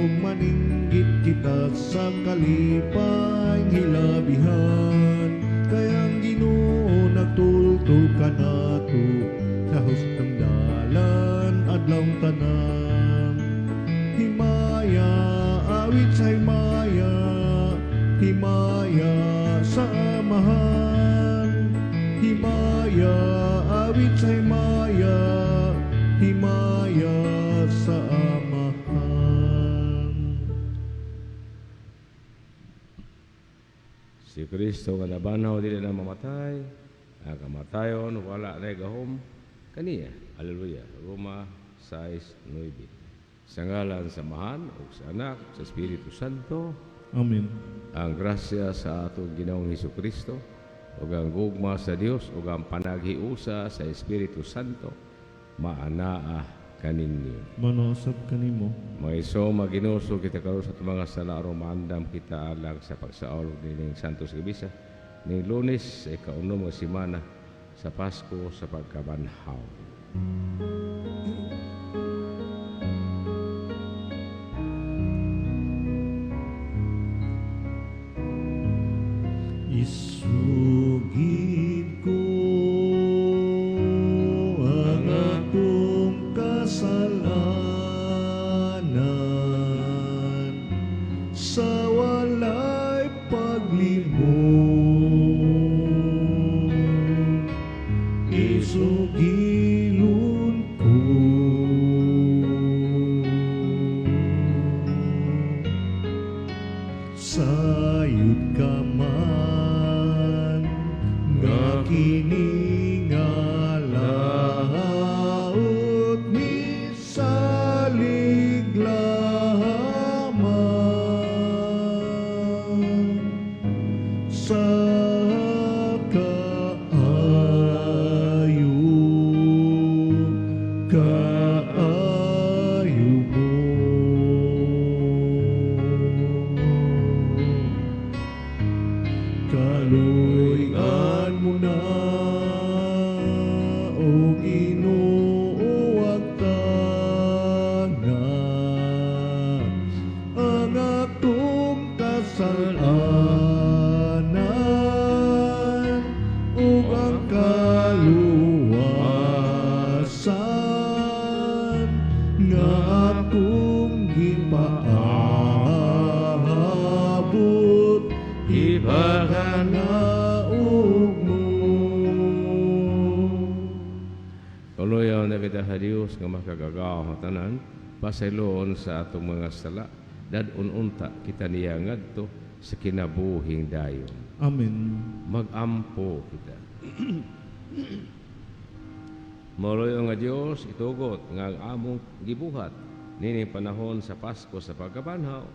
Ug maninggit kita sa kalipay hilabihan, kay ang Ginoo nagtultol kanato sa hustong dalan adlaw tanan. Himaya, awit sa himaya, himaya sa Amahan. Himaya, awit sa himaya, himaya sa Amahan. Si Kristo nga nabanhaw dili na mamatay, ang kamatayon wala na gahom kaniya. Hallelujah. Roma 6:9. Sa ngalan sa Amahan ug sa Anak, sa Espiritu Santo. Amen. Ang grasya sa atong Ginoong Hesus Kristo ug ang gugma sa Dios ug ang panaghiusa sa Espiritu Santo maanaa kaninyo. Manausab kanimo. Mga iso, maginusog kita karon sa atong mga sala aron maandam kita alang sa pagsaulog nining Santos Gabisa ning Lunes sa ikaunom nga semana sa Pasko sa pagkabanhaw. Isugid ko ang akong kasalanan sa walay paglimot. Isugilon ko sayod ka man nga kini nga laot misalig lamang sa kaayo, kaayo mo. Kaluy-an mo na, O Ginoo, ang tanan, ang akong kasalanan ug ang kaluwasan nga akong gipaabot ipakanaog mo. Kaluyaw na kita sa Dios nga makagagahom tanan, pasayloon sa atong mga sala, dad-on unta kita niya ngadto sa kinabuhing dayon. Amen. Magampo kita. Moroyo nga Dios, itugot nga ang among gibuhat nining panahon sa Pasko sa pagkabanhaw,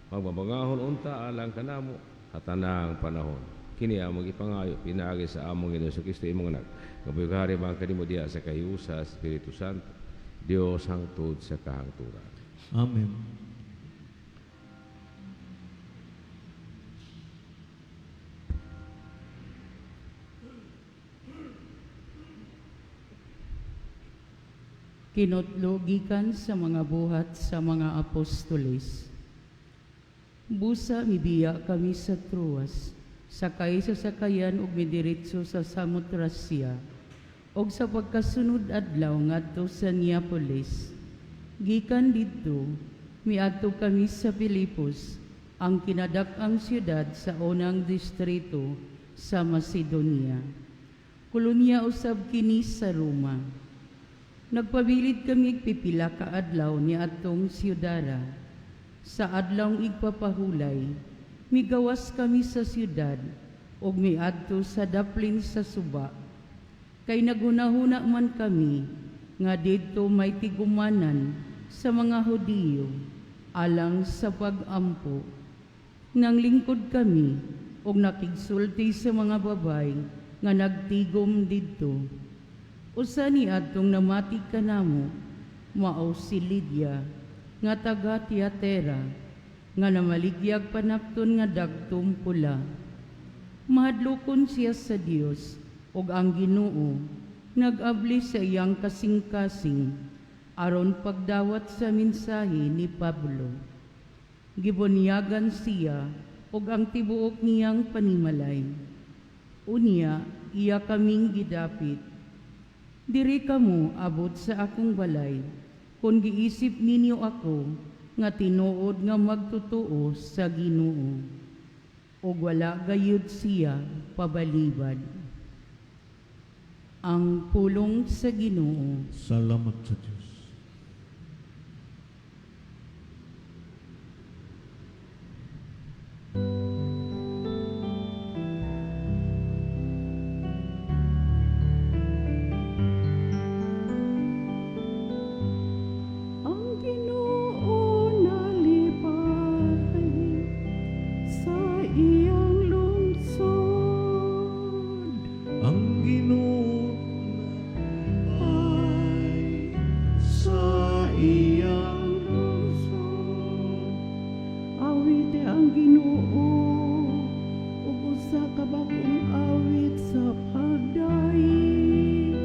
magbabangahon unta alang kanamo sa tanang panahon. Kini among gipangayo pinaagi sa among Ginoo Kristo, imong anak, nga buhi man kanimo diha sa kahiusa sa Espiritu Santo, Dios hangtod sa kahangturan. Amen. Kinotlo gikan sa mga buhat sa mga apostoles. Busa mibiya kami sa Troas, sakay sa sakayan ug midiretso sa Samotracia, ug sa pagkasunod adlaw ngadto sa Neapolis. Gikan didto, miadto kami sa Filipos, ang kinadak-ang siyudad sa unang distrito sa Macedonia. Kolonya usab kini sa Roma. Nagpabilid kami pipila ka adlaw ni atong siyudara. Sa adlawng igpapahulay, migawas kami sa siyudad ug miadto sa daplin sa suba. Kay naghunahuna man kami nga didto may tigumanan sa mga Hudiyo alang sa pag-ampo. Nang lingkod kami og nakigsulti sa mga babay nga nagtigom didto. Usa ni adtong namati kanamo, mao si Lydia, nga taga Tiatera, nga namaligyag panapton nga dagtom pula. Mahadlokon siya sa Dios ug ang Ginoo nag-abli sa iyang kasing-kasing. aron pagdawat sa mensahe ni Pablo. Gibunyagan siya ug ang tibuok niyang panimalay. Unya, iya kaming gidapit. Diri kamo abot sa akong balay, kung giisip ninyo ako nga tinuod nga magtotoo sa Ginoo. Ug wala gayud siya pabalibad. Ang pulong sa Ginoo. Salamat sa Diyos. Ang Ginoo nalipay sa iyang lungsod. Ang Ginoo nalipay sa iyang Lungsod. Awite ang Ginoo ug usa ka bag-ong awit sa pagdaig.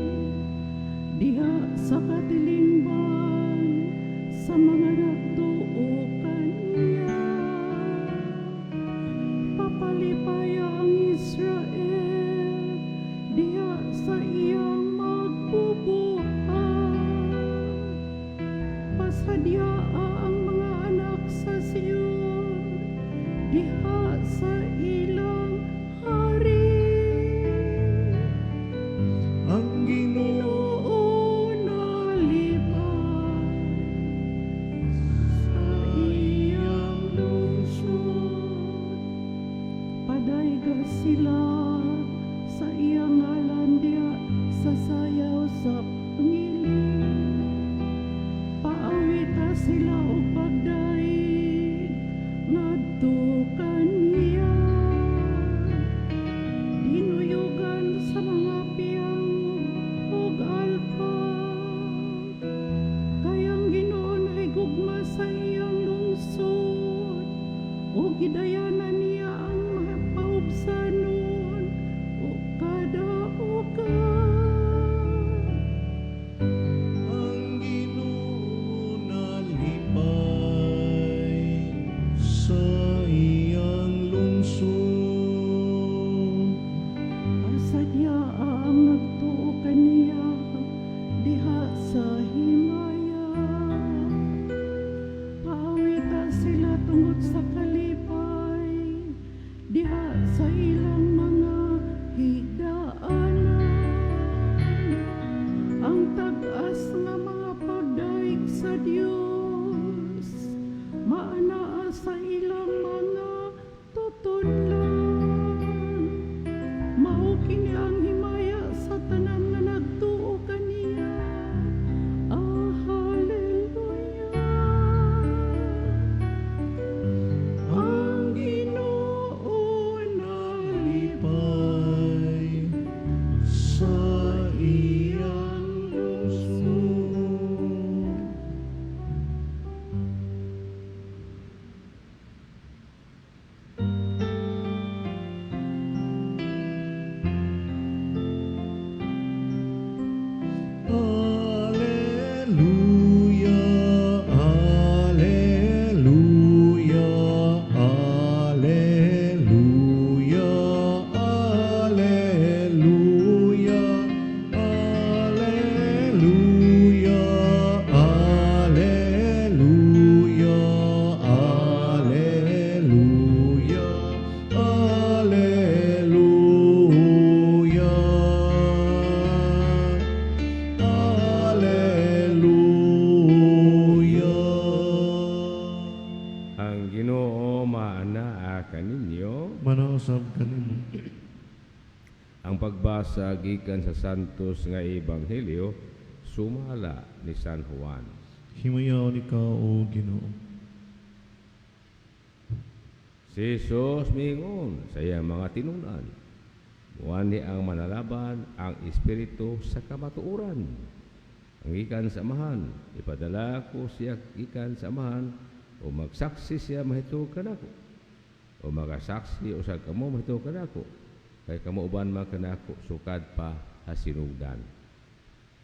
Diha sa katilingban sa mga nagtuo kaniya. Papalipaya ang Israel diha sa iyang magbubuhat. Pasadyaa ang mga anak sa Sion diha sa ilang hari. Ang Ginoo Ginoo nalipay sa iyang lungsod. Padayga sila sa iyang ngalan diha sa sayaw sa pangilid. Paawita sila og pagdaig ngadto kaniya. Dinuyugan sa mga piyang ug alpa. Kay ang Ginoo nahigugma sa iyang lungsod ug gidayanan niya ang mga paubsanon ug kadaugan. Ang Ginoo nalipay sa iyang lungsod. Pasadyaa ang nagtuo kaniya diha sa himaya. Paawita sila tungod sa kalipay diha sa ilang mga higdaanan. Ang tag-as nga mga pagdaig sa Dios maanaa sa ilang mga tutudlan. Mao kini ang himaya sa tanan nga nagtuo kaniya. Ah, hallelujah. Ang Ginoo nalipay sa iyang lungsod. Alleluia, Alleluia, Alleluia, Alleluia, Alleluia, Alleluia, Alleluia, Alleluia. Alleluia. Ang Ginoo maanaa kaninyo. Manausab kanimo. Ang pagbasa gikan sa Santos nga Ebanghelyo sumala ni San Juan. Himayaon ikaw, O Ginoo. Si Jesus miingon sa iyang mga tinun-an, "Muanhi ang manalaban, ang espiritu sa kamatuoran. Ang gikan sa Amahan, ipadala ko siya gikan sa Amahan o magsaksi siya mahitungod kanako. O magasaksi usab kamo mahitungod kanako, kay kamo uban man kanako sukad pa sa sinugdan."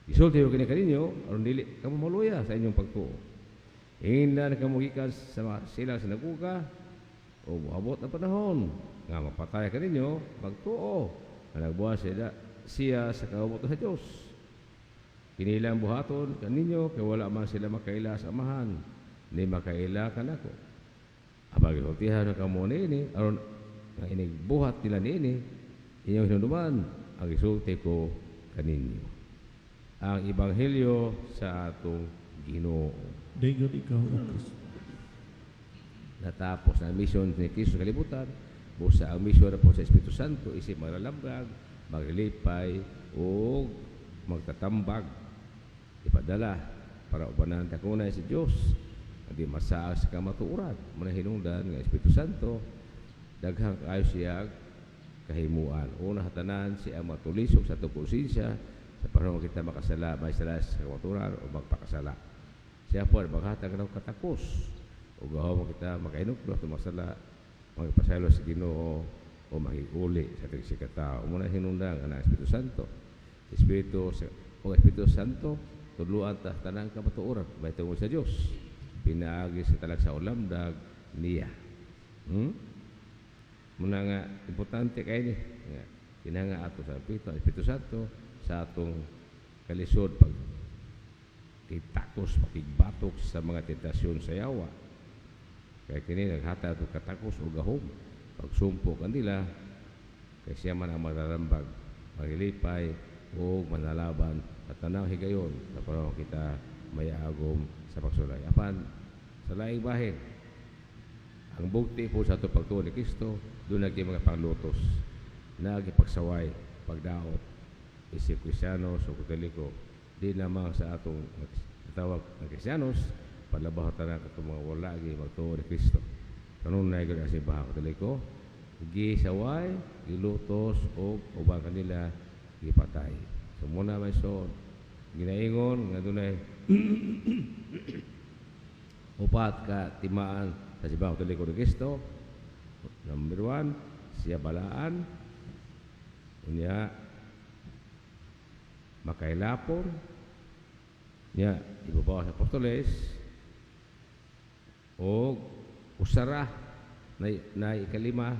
Isulti ko kini kaninyo aron dili kamo maluya sa inyong pagtuo. Hinginlan kamo gikan sa mga silang sinaguga o moabot ang panahon nga mapatay kaninyo magtuo nga nagbuhat siya sa kabubut-on sa Dios. Kini ilang buhaton kaninyo kay wala man sila makaila sa Amahan ni makaila kanako. Apang gisultihan ko kamo niini aron nga inigbuhat nila niini inyong hinumduman ang gisulti ko kaninyo. Ang Ebanghelyo sa atong Ginoo. Dayon ikaw, O Kristo. Natapos na ang mission ni Kristo sa kalibutan, busa ang mission na po sa Espiritu Santo, isip maglalambag, maglilipay, o magtatambag, ipadala para ubanan takunay sa Diyos, hindi masaag sa kamatuoran, muna hinungdan nga Espiritu Santo, daghang kaayo siya kahimuan. Una sa tanan, siya matulisok sa atong konsensya, sa panahon kita makasala, may sala sa kamatuoran o magpakasala. Siya po ang maghatag ng katakos. O gahom kita makainuklo at masala, magpasaylo sa Ginoo o makiguli sa ating sikatao. Muna hinungdan ang Espiritu Santo. Espiritu sa o Espiritu Santo, tudluan ta tanang kamatuoran may tungod sa Dios. Pinaagi sa talag sa ulamdag niya. Muna nga importante kay ni nga kinahanglan ato sa Espiritu, Espiritu Santo sa atong kalisod pag kitakos pakigbatok sa mga tentasyon sa yawa. Kaya kini naghatag ato katakos o gahom pagsumpo kanila kay siya man ang malalambag, maglilipay o manalaban at tanaw higayon sa panahon kita mayagom sa pagsulay. Apan sa laing bahin, ang bugti po sa ato pagtuo ni Kristo, doon naging mga panglutos, nagipagsaway, pagdaot, isip Kristiyanos o Katoliko, di lamang sa atong tawag ng Kristiyanos, palabaw tanan katong mga wala gi magtuo ni Kristo. Kanunay gud ang simbahan Katoliko, gisaway, gilutos o uban kanila gipatay. So muna may so ginaingon nga dunay upat ka timaan sa simbahan Katoliko ni Kristo. Number 1, siya balaan. Unya makailapon. Nya ibabaw sa apostoles o usara na ikalima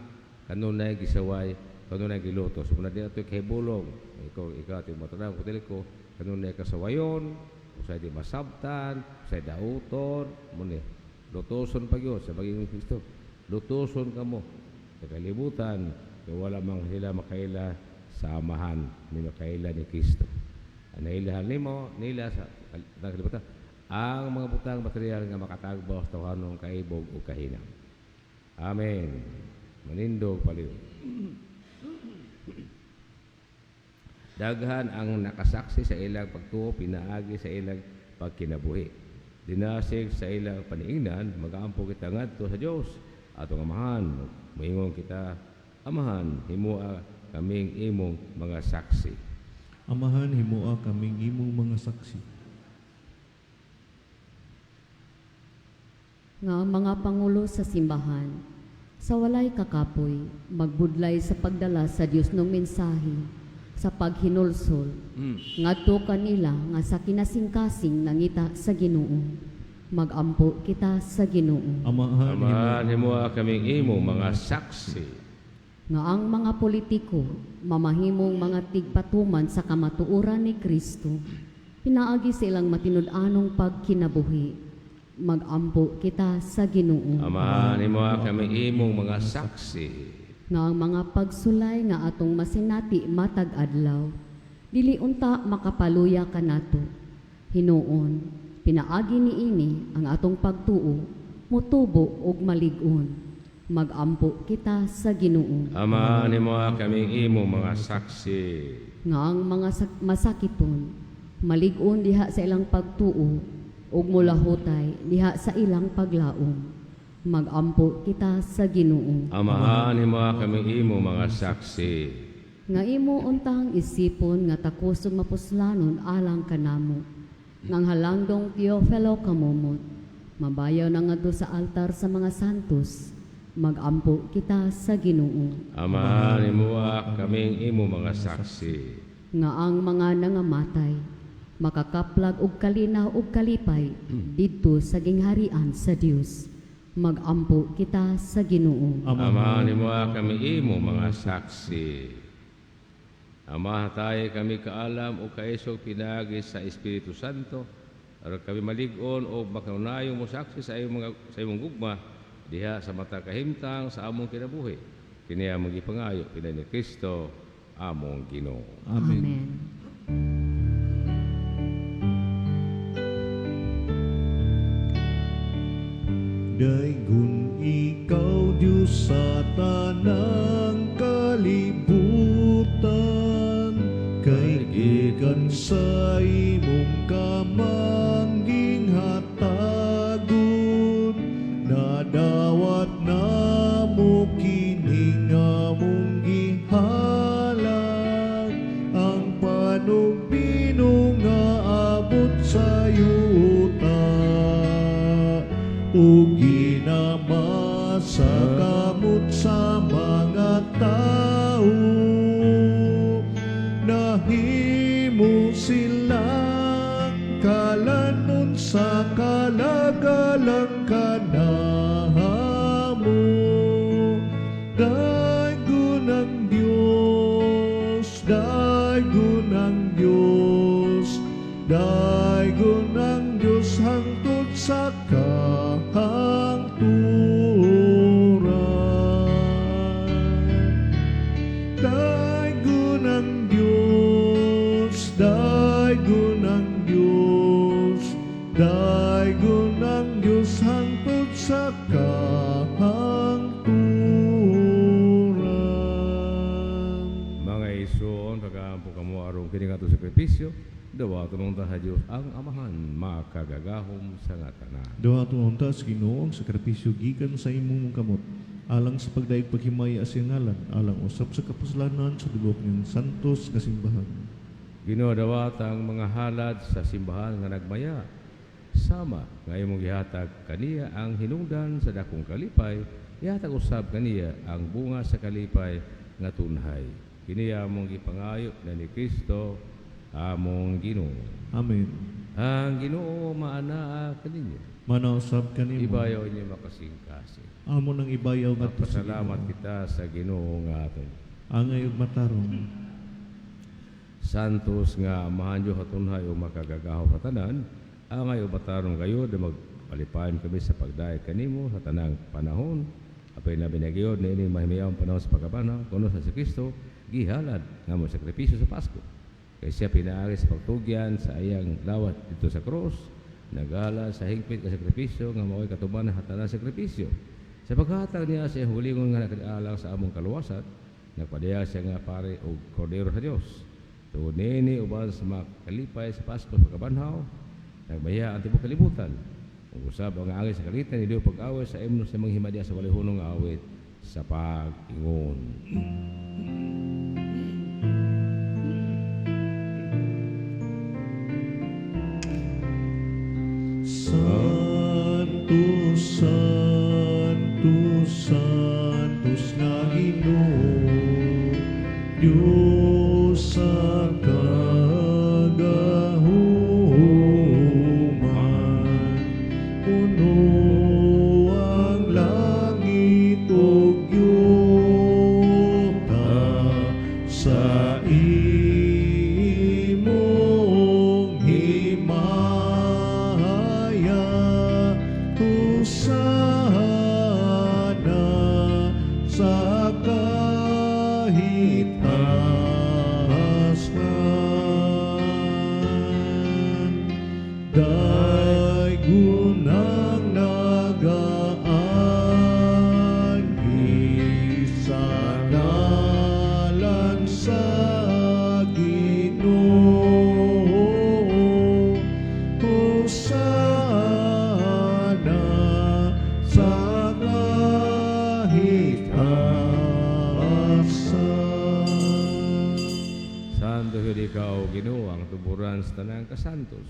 kanunay gisaway kanunay giluto. So muna din ato kahibulong ikaw ato matanaw Katoliko kanunay kasawayon, usay di masabtan, usay dauton, muni lutoson pa gyud sa pagiging Kristo. Lutoson kamo sa kalibutan kay wala man sila makaila sa Amahan ni makaila ni Kristo. Ang nailahan nimo nila sa kalibutan ang mga butang material nga makatagbaw sa tawhanong kaibog o kahinang. Amen. Manindog paliw. Daghan ang nakasaksi sa ilang pagtuo, pinaagi sa ilang pagkinabuhi. Dinasig sa ilang paniingnan, mag-aampo kita ngadto sa Dios atong Amahan. Moingon kita, Amahan, himoa kaming imong mga saksi. Amahan, himoa kaming imong mga saksi. Nga ang mga pangulo sa simbahan, sa walay kakapoy, magbudlay sa pagdala sa Dios ng mensahe, sa paghinulsol, ngadto kanila nga sa kinasingkasing nangita sa Ginoo. Magampo kita sa Ginoo. Amahan, Amahan, himoa kaming imong mga saksi. Nga ang mga politiko mamahimong mga tigpatuman sa kamatuoran ni Kristo, pinaagi sa ilang matinud-anong pagkinabuhi. Magampo kita sa Ginoo. Amahan, himoa kaming imong mga saksi. Nga ang mga pagsulay nga atong masinati matag adlaw, dili unta makapaluya kanato. Hinuon, pinaagi niini ang atong pagtuo, mutubo og malig-on. Magampo kita sa Ginoo. Amahan, himoa kaming imong mga saksi. Nga ang mga masakiton, malig-on diha sa ilang pagtuo ug mulahutay diha sa ilang paglaom. Magampo kita sa Ginoo. Amahan, himoa kaming imong mga saksi. Nga imo untang isipon nga takos ug mapuslanon alang kanamo. Ngang halangdong Teofilo kamomot, mabayaw na ngadto sa altar sa mga santos, magampo kita sa Ginoo. Amahan, himoa kaming imong mga saksi. Nga ang mga nangamatay, Makakaplag og kalinaw og kalipay didto sa gingharian sa Dios. Magampo kita sa Ginoo. Ama, himoa kami imo mga saksi. Ama, hatay kami kaalam o kaisog pinaagi sa Espiritu Santo, aron kami malig-on o makanunayong mosaksi sa imong mga sa imong gugma diha sa matag kahimtang sa among kinabuhi. Kini among gipangayo pinay ni Kristo among Ginoo. Amen. Amen. Daygon ikaw Diyos sa tanang kalibutan, kay gikan sa imong kamangging hatagon, nadawat namo kini nga among gihalag, ang panubino nga abot sa yuta ug ginama sa kamot sa mga tao, nahimo silang kalanon sa kalagalang kanahamo. Daygon ang Diyos, daygon ang Diyos, daygon ang Diyos hangtod sa kahangturan. Daygon ang Diyos, daygon ang Diyos, daygon ang Diyos hangtod sa kahangturan. Mga isuon, pag-aampo kamo aron kini nga sakripisyo, dawaton unta sa Dios ang Amahan makagagahom sa nga tanan. Duhaton unta sa Ginoo ang sakripisyo gikan sa imong kamot alang sa pagdayeg paghimaya sa iyang ngalan, alang usab sa kapuslanan sa tibuok niyang santos nga simbahan. Ginoo, dawat ang mga halad sa simbahan nga nagmaya sama nga imong gihatag kaniya ang hinungdan sa dakong kalipay, ihatag usab kaniya ang bunga sa kalipay nga tunhay. Kini among gipangayo na ni Kristo among Ginoo. Amen. Ang Ginoo maanaa kaninyo. Manausab kanimo. Ibayaw niyo makasingkasing. Amo nang ibayaw ngadto sa Magpasalamat Ginoo. kita sa Ginoo nga aton. Angay ug matarong. Santos nga Amahan Dios hatunhay o makagagahom sa tanan, angay o matarong kayo na magpalipayon kami sa pagdayeg kanimo sa tanang panahon. Apay na binagayod na ining mahimiyang panahon sa pagkabanaw, kuno sa si Kristo, gihalad nga mo sakripisyo sa Pasko. Kay siya pinaagi sa pagtugyan sa iyang lawat dito sa krus, nagala sa hingpit nga sakripisyo nga mao'y katubanan sa tanang sakripisyo. Sa paghatag niya sa iyang hulingon nga nakadialang sa among kaluwasan, nagpadaya siya nga pare og kordero sa Dios. Tungod niini uban sa mga kalipay sa Pasko sa pagkabanhaw, nagmaya ang tibuok kalibutan. Ug usab ang angay sa kalangitan niliw pag-awit sa imno sa mga himadya sa walay hunong nga awit sa pag-ingon. Santo, Santo, Santos nga Ginoo, Diyos sa kagahuman, puno ang langit ug yuta sa imong himaya. Hosana sa kahitaasnan. Daygon ang nagaanhi sa ngalan sa Ginoo. Hosana sa kahitaasnan. Santo gyud ikaw Ginoo ang tuburan sa tanang kasantos.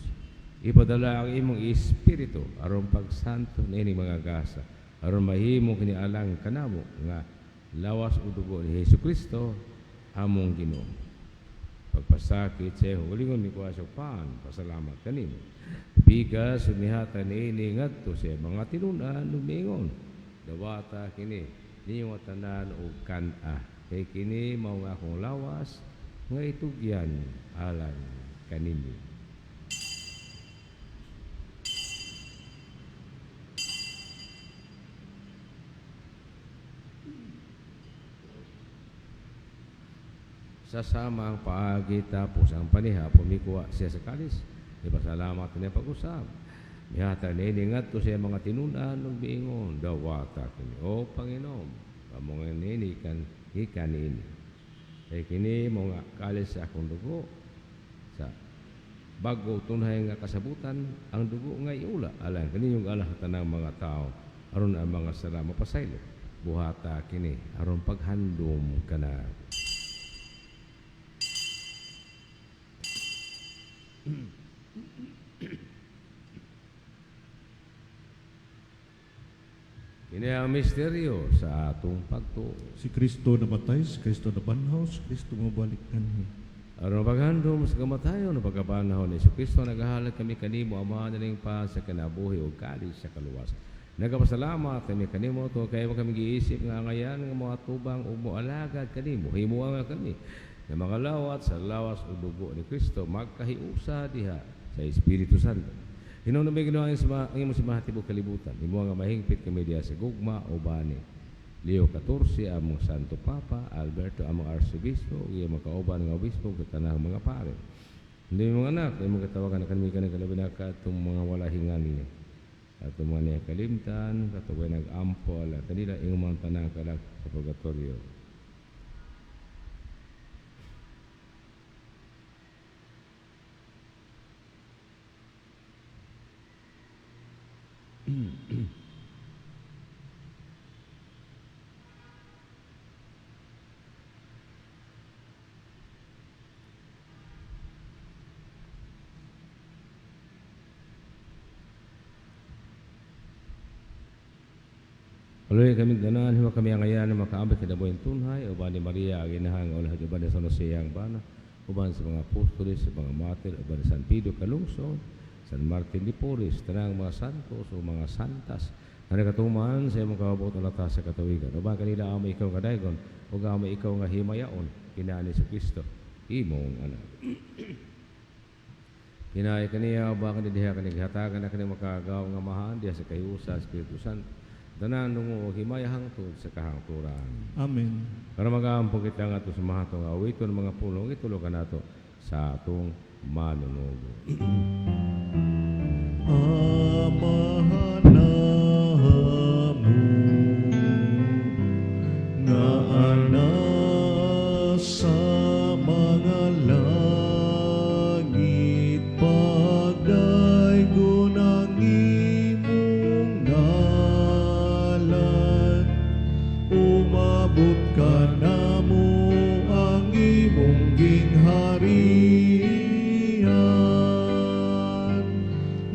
Ipadala ang imong espiritu aron pagsanto niining mga gasa, aron mahimo kini alang kanamo nga lawas ug dugo ni Hesus Kristo among Ginoo. Pagpasakit sa iyang kaugalingon, mikuha siya og pan, pasalamat kanimo. Pikas, mihatag niini ngadto sa iyang mga tinun-an ug miingon, "Dawata kini ninyong tanan og kan-a, kay kini mao ang akong lawas nga itugyan alang kaninyo." Sa samang paagi, tapos ang panihapon, mikuha siya sa kalis. Ipasalamat niya pag-usab. Mihatag niini ngadto sa iyang mga tinun-an ug miingon, "Dawata kini o panginom, kamo nga niini kan gikan niini. Kay kini mao nga kalis sa akong dugo sa bag-o tunhay nga kasabutan, ang dugo nga iula alang kaninyong alang sa tanang mga tao aron ang mga sala mapasaylo. Buhata kini aron paghandom kanako." Kini ang misteryo sa atong pagtuo. Si Kristo namatay, si Kristo nabanhaw, si Kristo mobalik kanhi. Aron paghandom sa kamatayon o pagkabanhaw ni Kristo, nagahalad kami kanimo, Ama, niining pan sa kinabuhi ug kalis sa kaluwas. Nagapasalamat kami kanimo to kay mo kami giisip nga angayan nga moatubang ug moalagad kanimo. Himoa nga kami nga mga lawat sa lawas ug dugo ni Kristo magkahiusa diha sa Espiritu Santo. Hinumdumi, Ginoo, ang imong simbahan tibuok kalibutan. Himoa nga mahingpit kami diha sa gugma uban ni Leo XIV, among Santo Papa, Alberto, among Arsobispo, ug iyang mga kauban nga obispo, ug tanang mga pare. Hindi mga anak, imong katawagan na kami kaning kalabi na katong mga wala hingali. Atong mga niya kalimtan, katong nag-ampo, ala kanila, imong mga tanang kalag sa purgatorio. Aloy kami tanan, himoa kami angayan makaabot kinabuhing tunhay, uban ni Maria, ang inahang ulahad, uban ni San Jose ang bana, uban sa mga apostoles, sa mga martir, uban ni San Pedro Calungsod, San Martin de Porres, tanang mga santos o mga santas, na nakatuman sa imong kabubut latas sa katuwigan. Uban kanila amo ikaw nga daygon, ug amo ikaw nga himayaon, kinaani sa Kristo, imong anak. Pinaagi kaniya, uban kaniya diha kanigihatagan na kani makagaw nga amahan diha sa kahiusa sa Espiritu Santo. Tanan dungo og himaya hangtod sa kahangturan. Amen. Para mag-aampo kita nga sa mahatong awiton mga pulong itulo kanato sa atong manunugo. Amahan namo nga ana sa mga langit, pagdaygon ang imong ngalan, umabot kanamo ang imong gingharian,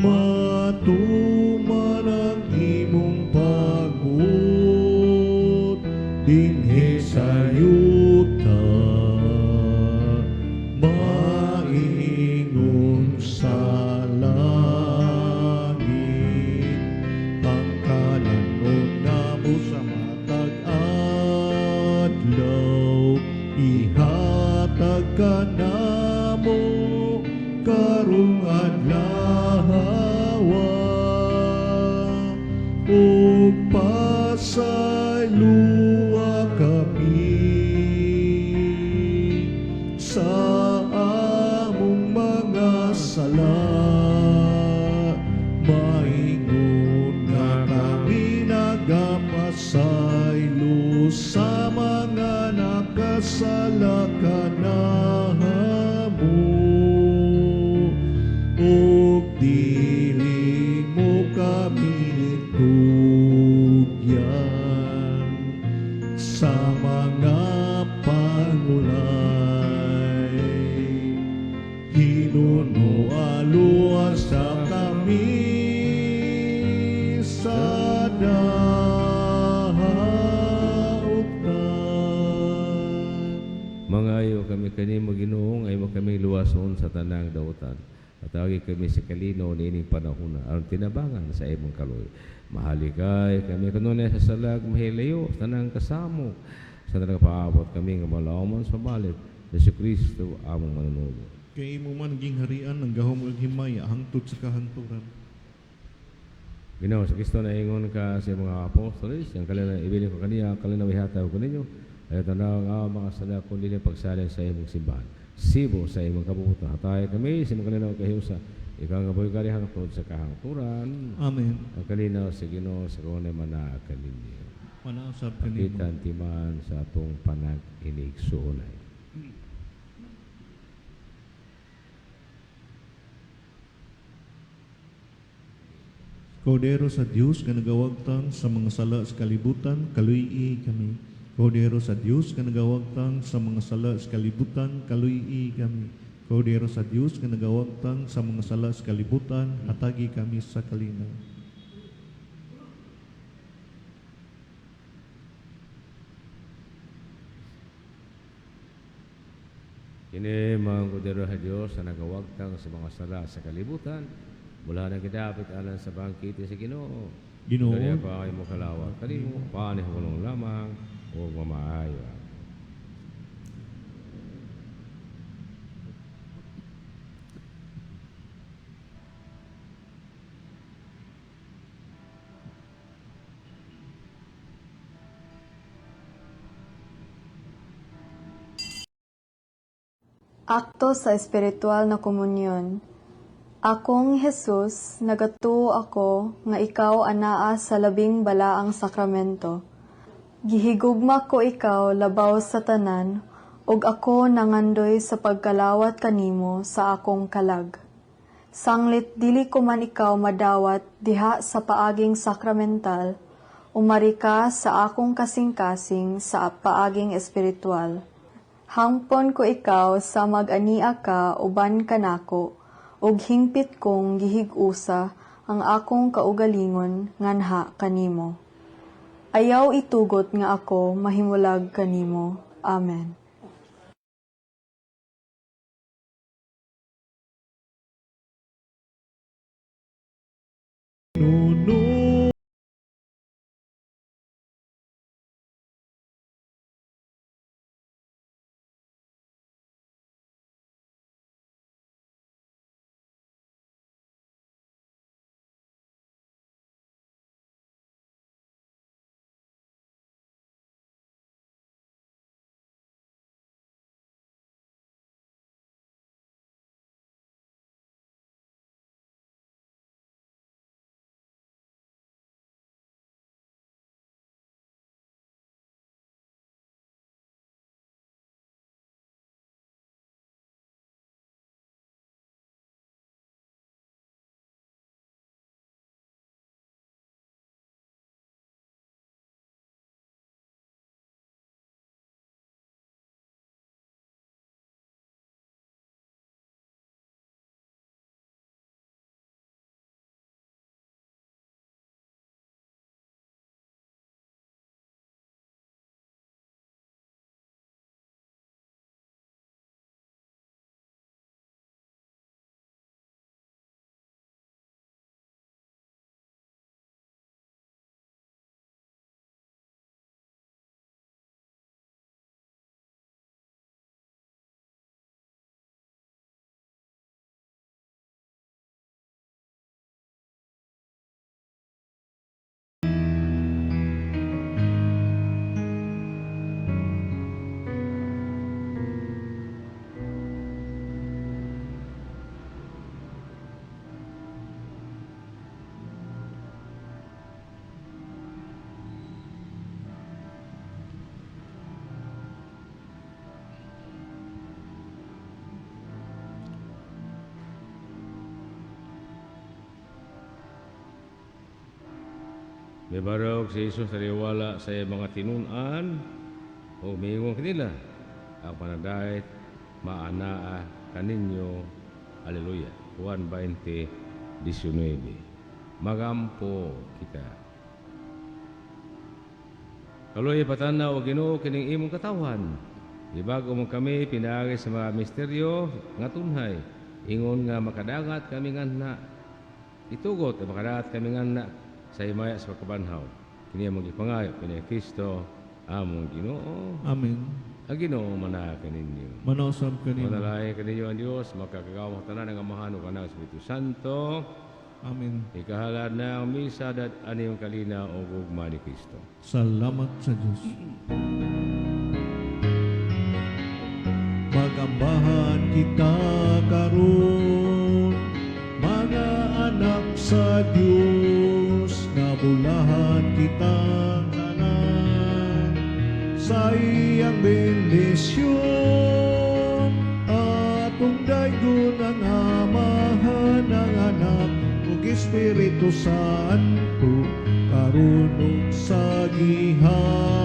matuman ang imong pagbuot dinhi sa yuta maingon sa langit. Ang kalanon namo sa matag adlaw ihatag kanamo karong adlaw, ug pasayloa kami sa among mga sala, maingon nga kami nagapasaylo sa mga nakasala kanamo, ug dili mo kami tugyan sa mga pangulay. Hinunoa luwasa kami sa dahautan. Mangayo Mangayo kami kanimo, Ginoo, nga imo kami luwason sa tanang dautan. Hatagi kami sa kalinaw niining panahona aron tinabangan sa imong kaluoy. Mahalikay kami kanunay sa salag mahilayo sa tanang kasamo. Sa tanang paabot kami nga malawman sa balik Hesus Kristo among manunubo. Kay imo man gingharian ang gahom ug himaya hangtod sa kahangturan. Ginoo sa Kristo naingon ka sa mga apostoles, ang kalinaw ibilin ko kaniya, ang kalinaw ihatag ko ninyo, ay tanaw ang mga sala kun dili pagsalin sa imong simbahan. Sibo sa imong kabubutan. Hatay kami sa imong kalinaw kahiusa. Ikaw nga buhay kari hangtod sa kahangturan. Amen. Ang kalinaw sa Ginoo sa kanunay manaa kaninyo. Manausab kanimo. Kapitan timan sa atong panag-inigsuonay. Kordero sa Dios nga nagawagtang sa mga sala sa kalibutan, kaluy kami. Kordero sa Dios nga nagawagtang sa mga sala sa kalibutan, kaluy kami. Kordero sa Dios nga nagawagtang sa mga sala sa kalibutan, hatagi kami sa kalinaw. Kini mga kordero sa Dios na nagawagtang sa mga sala sa kalibutan, mula na gidapit alang sa bangkite sa Ginoo. Ginoo. Kaya pa kayo mo kalawat kanimo, panihulong lamang o mamaayo. Akto sa espiritual na komunyon. Akong Jesus, nagatuo ako nga ikaw anaa sa labing balaang sakramento. Gihigugma ko ikaw labaw sa tanan, ug ako nangandoy sa pagkalawat kanimo sa akong kalag. Sanglit dili ko man ikaw madawat diha sa paaging sakramental, umari ka sa akong kasing-kasing sa paaging espiritual. Hangpon ko ikaw sa mag-ania ka uban kanako, ug hingpit kong gihig-usa ang akong kaugalingon nganha kanimo. Ayaw itugot nga ako mahimulag kanimo. Amen. Nuno. Mibarog si Jesus naniwala sa iyang mga tinun-an o miingon kanila ang panadait maanaa kaninyo. Aleluya. Juan 20:19. Magampo kita. Kaluoy patanaw o Ginoo kining imong katawhan. Ibago mo kami pinaagi sa mga misteryo nga tunhay, ingon nga makadangat kami nganha. Itugot nga makadangat kami nganha sa himaya sa pagkabanhaw. Kini among gipangayo kini Kristo among Ginoo. Amen. Ang Ginoo manaa kaninyo. Manausab kanimo. Manalangin kaninyo ang Dios, makakagahom tanan, ang Amahan ug Anak, Espiritu Santo. Amen. Ikahalad na ang misa dad-an inyong kalinaw ug gugma ni Kristo. Salamat sa Diyos. Magambahan kita karon, mga anak sa Dios, nabulahan kita tanan sa iyang bendisyon. Atong daygon ang Amahan, ang Anak ug Espiritu Santo, karon ug sa gihapon.